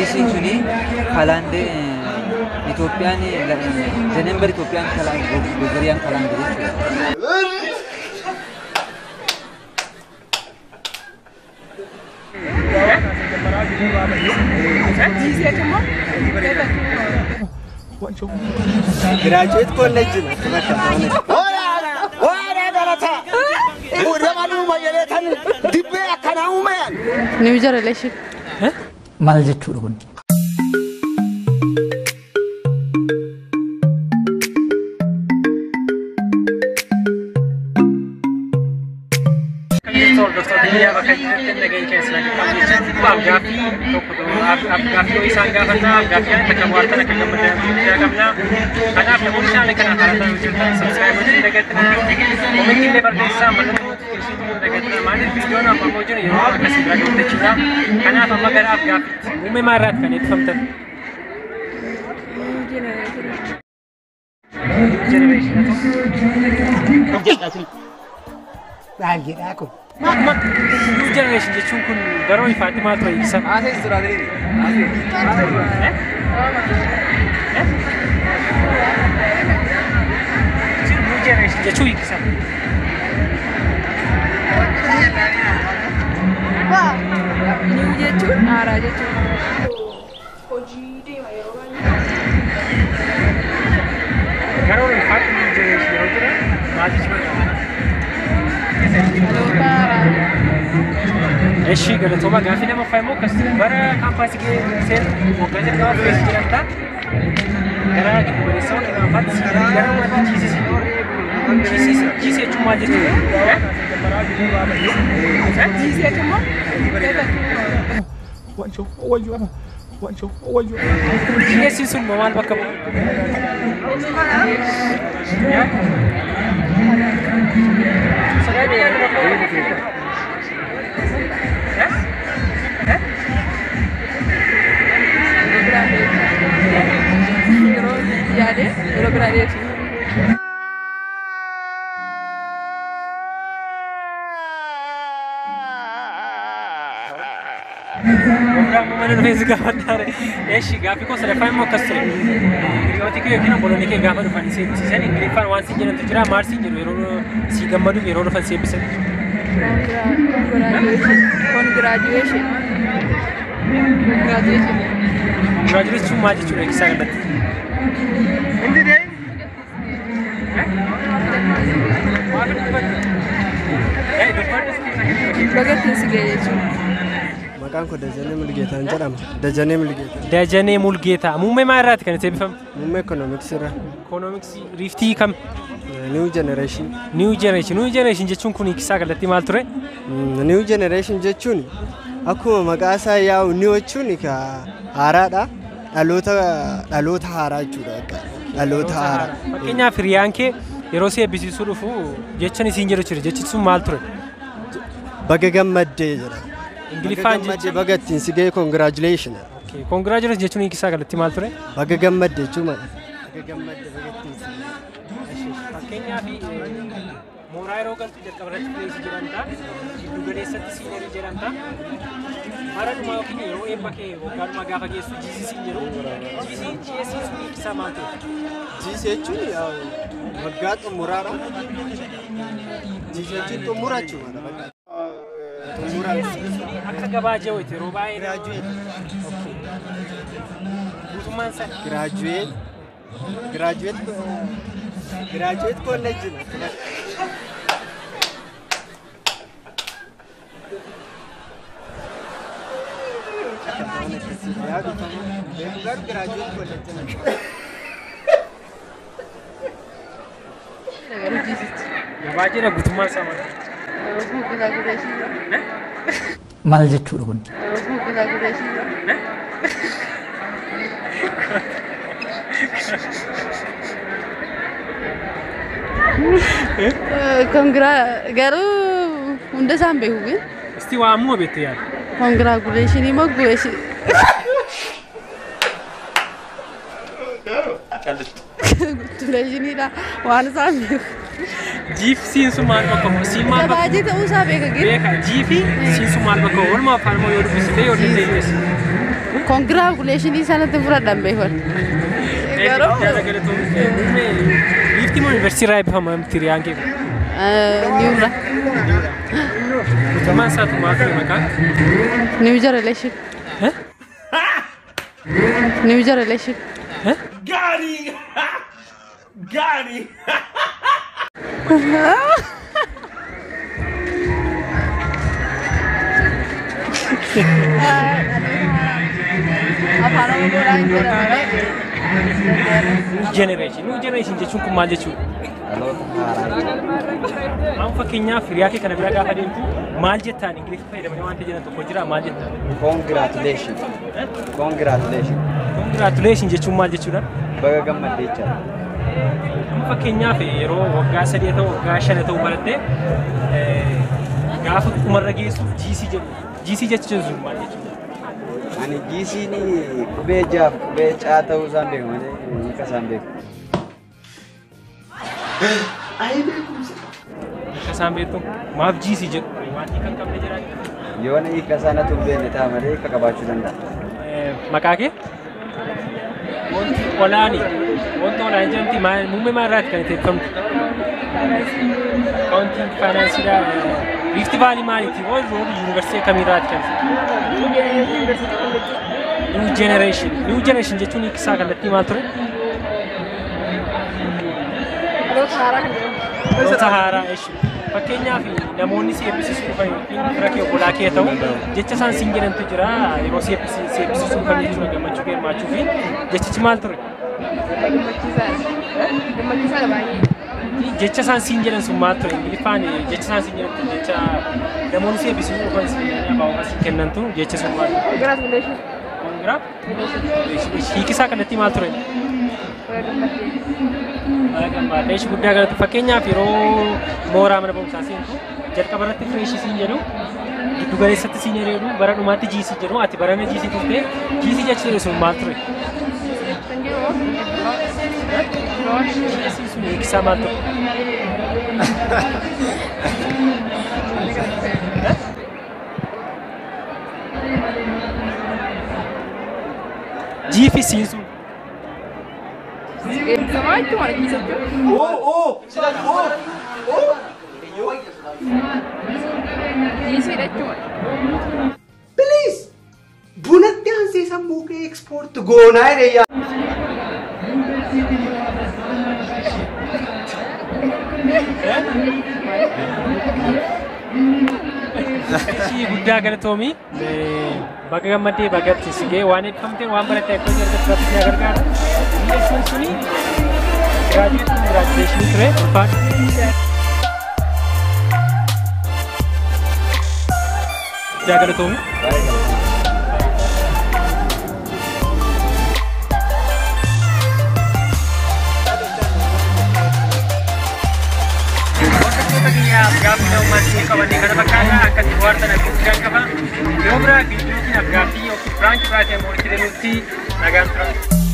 GC suni calendar Itoophiyaan the number Itoophiyaan Gregorian calendar jechuudha. Graduate college. New generation. Maal jechuudha kun? New generation jechuun kun garuu ifaatti maal ture ibsa? New generation jechuun ibsa. New jechuun haaraa jechuudha. Hojii deema yeroo baay'ee. Garuu ifaatti new generation yeroo ture maal jechuudha? Eshi galatooma gaaffii nama fayyadamu akkasumas bara kaampaasii seen waggaa jalqabaa firees jedhamta gara giddu galeessa kaampaatti gara wanta GC jechuun maal jechuudha? GC jechuun GS sun maal bakka bu'a? Yeroo yaade yeroo biraa deebisu. Mana dhufeensi gaafa Eshi gaaffii koo sadaffaa immoo akkas ture. Hiriyooti kee yookiin obboloonni kee gaafa dhufan si eebbisiisan Ingiliffaan waan siin jedhantu jira maal siin jedhu yeroo si gammaduuf yeroo dhufan si eebbisan. Congratulation. Congratulation. Congratulation maal jechuudha eegsisaa kanatti? Baga ittiin si ga'e jechuudha. Maqaan koo Dajanee Mulgeetaan jedhama. Dajanee Mulgeetaa. Dajanee Mulgeetaa. Muummee maal irraati kan itti eebbifamte? Muummee ikoonomiksii irraa. Ikoonomiksii riiftii kam? New generation. New generation. New generation jechuun kun hiikisaa kallattii maal ture? New generation jechuun akkuma maqaa isaa yaa'u new jechuun haaraadha. Dhaloota haaraa jechuudha. Dhaloota haaraa. Fakkeenyaaf hiriyaan kee yeroo si eebbisiisuu dhufu jechan isiin jedhu jira. Jechi sun maal ture? Baga gammaddee jedha. Ingiliffaan jecha baga ittiin si ga'e congratulation. Congratulation jechuun hiikisaa kallattii maal ture? Baga gammadde jechuudha. Baga gammadde baga ittiin si ga'e. Fakkeenyaaf mooraa yeroo galtu jalqaba irratti fireesii jedhamta. Giddu galeessatti siinerii jedhamta. Bara dhumaa yookiin yeroo eebba kee waggaa dhumaa gaafa geessu GC siin jedhu. GC GS sun hiikisaa maal ture? GC jechuun waggaa xumuraadha. GC jechuun xumura jechuudha. Xumura. Akka gabaajee wayiiti yeroo baay'ee. Graduate. Guutummaan sana. Graduate. Graduate. Graduate college. Gabaajeedha guutummaan isaa maal? Maal jechuudha kun? Garuu hunda isaan beeku ግን Isti waa ammoo beekte yaada. Congratulation immoo gueshi. Congratulationidha waan isaan beeku. Jiif siin sun maal bakka bu'a? Siin maal bakka Gabaajee ta'uu isaa beeka ግን beeka. Jiifi siin sun maal bakka bu'a? Walumaa afaan immoo yoo dubbisite yoo dandeesse. Congratulations sanatti fudhadhan beekan. Garuu Riiftii moo yuunivarsiitii irraa eebbifama hiriyaan kee kun? Niwura. Guutummaan isaatu maal ture maqaan? New generation. New generation. Got him! Got him! Afaan Oromoodhaan jedhama. New generation. New generation jechuun kun maal jechuudha? Dhaloota haaraa jechuudha. Amma fakkeenyaaf hiriyaa kee kana bira gaafa deemtu maal jettaan Ingiliffa fayyadamanii waanta jedhan tokko jira maal jettaan? Congratulations. Congratulations. Congratulations jechuun maal jechuudha? Baga gammaddee jechaadha. Amma fakkeenyaaf yeroo waggaa 3 ta'u waggaa 5 ta'u barattee gaafa dhumarra geessuuf GC jedhu. GC jechuun sun maal jechuudha? Ani GC'n qubee jaaf qubee caa ta'uu isaan beeku malee hiika isaan beeku. Hiika isaan beektu maaf GC jedhu? Waan hiika hin qabne jedhaa. Yoona hiika isaa natu hin beekne ta'a malee hiika qabaachuu danda'a. Maqaa kee? Wanti olaanii wanta olaanii jedhamti muummee maal irraati kan itti eebbifamtu? Accounting faayinaansiidha. Rift Valley maaliiti? Hoo yuunivarsiitii akkamiirraati kan itti? New generation. New generation jechuun hiiki isaa kallattii maal ture? Dhaloota haaraa kan jedhamu. Dhaloota haaraa jechuudha. Fakkeenyaaf namoonni si eebbisiisuu dhufan yookiin fira kee obbolaa kee ta'u jecha isaan siin jedhantu jira yeroo si eebbisiisuu dhufan jechuudha gammachuu kee hirmaachuu fi jechichi maal ture? Gammachiisaadha. Gammachiisaadha baay'ee. Jecha isaan siin jedhan sun maal ture? Ingiliffaan jecha isaan siin jedhantu jecha namoonni si eebbisiisuu dhufan siin abaaboo siin kennantu jecha sun maal ture? Congratulations. Congratulations. Hiiki isaa kallattii maal ture? Baga gammaddee. Gammaddee guddaa galatu fakkeenyaaf yeroo mooraa mana barumsaa seentu jalqaba irratti fireeshii siin jedhu giddu galeessatti siin jedhu bara dhumaatti GC jedhu ati barana GC turte GC jechi sun maal ture? Kan jedhu GC sun hiikisaa maal ture? G fi C sun Eebbifamaa jechuudha GC jechuun. GC jechuudha. Please! Bunatti aansee sammuu kee export goonaa jedhee yaa. Ishii guddaa galatoomii baga gammaddee baga itti si ga'e waan eebbifamteen waan baratte akka hojii argattu si gargaara. Jechuun suni graduate congratulation ture ulfaadhu. Guddaa galatoomii. Baay'ee galatoomi. Hordoftoota kiyyaaf gaaffii uummata qabannee kana fakkaata akkatti bohaartan abdii qaba. Yeroo biraa viidiyootiin af gaaffii yookiin prank biraatiin walitti deemuutti nagaan tura.